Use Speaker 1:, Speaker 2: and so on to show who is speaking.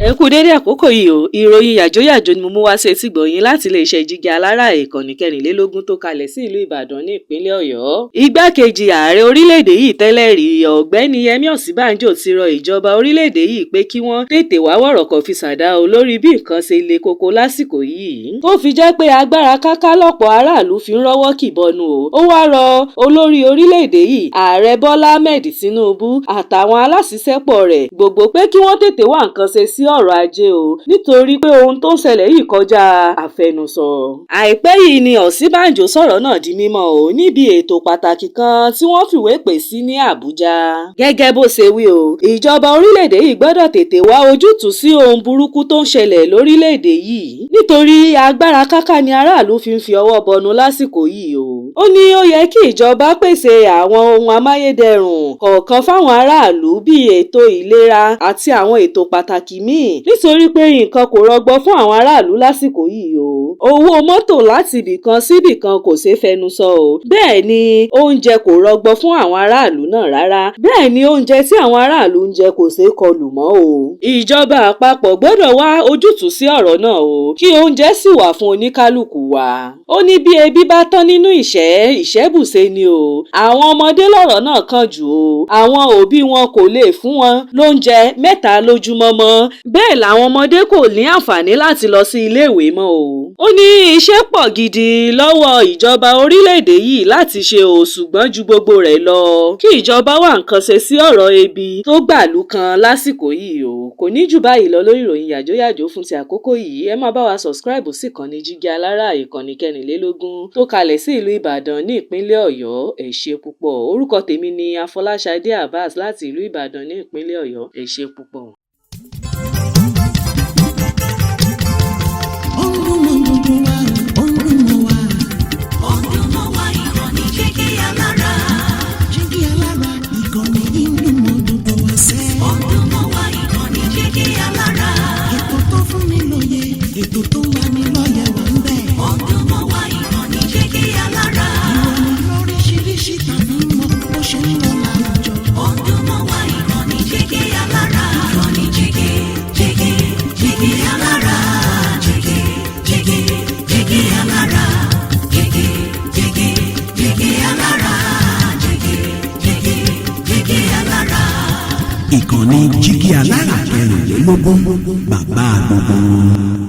Speaker 1: Ẹ kú dédé àkókò yìí o. Ìròyìn yàjóyàjó ni mo mú wá sí etígbọ̀ọ́ yín láti iléeṣẹ́ Jígí Alárà, ìkànnì 24 tó kalẹ̀ sí ìlú Ìbàdàn ní ìpínlẹ̀ Ọ̀yọ́. Igbákejì ààrẹ orílẹ̀-èdè yìí tẹ́lẹ̀ rí, Ọ̀gbẹ́ni Yẹmí Ọ̀sínbàjò, ti rọ ìjọba orílẹ̀-èdè yìí pé kí wọ́n tètè wá wọ̀rọ̀kọ̀ fi ṣàdá o lórí bí nǹkan ṣe le koko lásìkò yìí, tó fi jẹ́ pé agbára káká lọ̀pọ̀ aráàlú fi ń rọ́wọ́ kì bọnu o. Ó wáá rọ olórí orílẹ̀-èdè yìí, Ààrẹ Bọ́lá Ahmed Tinubu, àtàwọn aláṣìṣẹ́pọ̀ rẹ̀ gbogbo pé kí wọ́n tètè wá nǹkan ṣe sí ọ̀rọ̀ ajé o, nítorí pé ohun tó ń ṣẹlẹ̀ yìí kọjá àfẹnusọ. Àìpẹ́ yìí ni Ọ̀sínbàjò sọ̀rọ̀ náà di mímọ̀ o níbi ètò pàtàkì kan tí wọ́n fìwé pè sí ní Àbújá. Gẹ́gẹ́ bó ṣe wí o, ìjọba orílẹ̀-èdè yìí gbọ́dọ̀ tètè wá ojútùú sí ohun burúkú tó ń ṣẹlẹ̀ lórílẹ̀-èdè yìí, nítorí agbára káká ni aráàlú fi ń fi ọwọ́ bọnu lásìkò yìí o. Ó ní ó yẹ kí ìjọba pèsè àwọn ohun amáyédẹrùn kọ̀ọ̀kan fáwọn aráàlú, bíi ètò ìlera àti àwọn ètò pàtàkì míì, nítorí pé nǹkan kò rọgbọ fún àwọn aráàlú lásìkò yìí o. Owó mọ́tò láti ibìkan síbìkan kò ṣeé fẹnu sọ o. Bẹ́ẹ̀ ni oúnjẹ kò rọgbọ fún àwọn aráàlú náà rárá. Bẹ́ẹ̀ ni oúnjẹ tí àwọn aráàlú ń jẹ kò ṣeé kọlù mọ́ o. Ìjọba àpapọ̀ gbọ́dọ̀ wá ojútùú sí ọ̀rọ̀ náà o, kí oúnjẹ sì wà fún oníkálukú wa. Ó ní bí ebi bá tán nínú ìṣẹ́, ìṣẹ́bùṣe ni o. Àwọn ọmọdé lọ̀rọ̀ náà kàn jù o. Àwọn òbí wọn kò lè fún wọn lóúnjẹ mẹ́ta lójúmọ́ mọ́. Bẹ́ẹ̀ làwọn ọmọdé kò ní àǹfààní láti lọ sí iléèwé mọ́ o. Ó ní iṣẹ́ pọ̀ gidi lọ́wọ́ ìjọba orílẹ̀-èdè yìí láti ṣe o, ṣùgbọ́n ju gbogbo rẹ̀ lọ, kí ìjọba wá nǹkan ṣe sí ọ̀rọ̀ ebi tó gbàlú kan lásìkò yìí o. Kò ní jù báyìí lọ lórí ìròyìn yàjóyàjó fún ti àkókò yìí. Ẹ máa bá wa subscribe sí ìkànnì Jígí Alárà, ìkànnì 24 tó kalẹ̀ sí ìlú Ìbàdàn ní ìpínlẹ̀ Ọ̀yọ́. Ẹ ṣé púpọ̀. Orúkọ tèmi ni Afọláṣadé Abbas láti ìlú Ìbàdàn ní ìpínlẹ̀ Ọ̀yọ́. Ẹ ṣé púpọ̀.
Speaker 2: Ó ń dún mọ́ gbogbo wa, ó ń dún mọ́ wa.
Speaker 3: Ó ń dún mọ́ wa, ìkànnì Jígí Alára.
Speaker 2: Jígí Alára, ìkànnì yìí ń dún mọ́ gbogbo wa sẹ́.
Speaker 3: Ó ń dún mọ́ wa, ìkànnì Jígí Alára.
Speaker 2: Ètò tó fún ni lóye, ètò tó ń lani lọ́yẹ̀ wà ń bẹ̀.
Speaker 3: Ó ń dún mọ́ wa, ìkànnì Jígí Alára.
Speaker 2: Ìròyìn lóríṣiríṣi tàbí mọ bó ṣe ń lọ láwùjọ.
Speaker 3: Ó ń dún mọ́ wa, ìkànnì Jígí Alára. Ìkànnì Jígí, Jígí, Jígí Alára. Jígí, Jígí, Jígí Alára. Jígí, Jígí, Jígí Alára. Jígí, Jígí, Jígí Alára.
Speaker 4: Ìkànnì Jígí Alára 24, bàbá gbogbo wọn.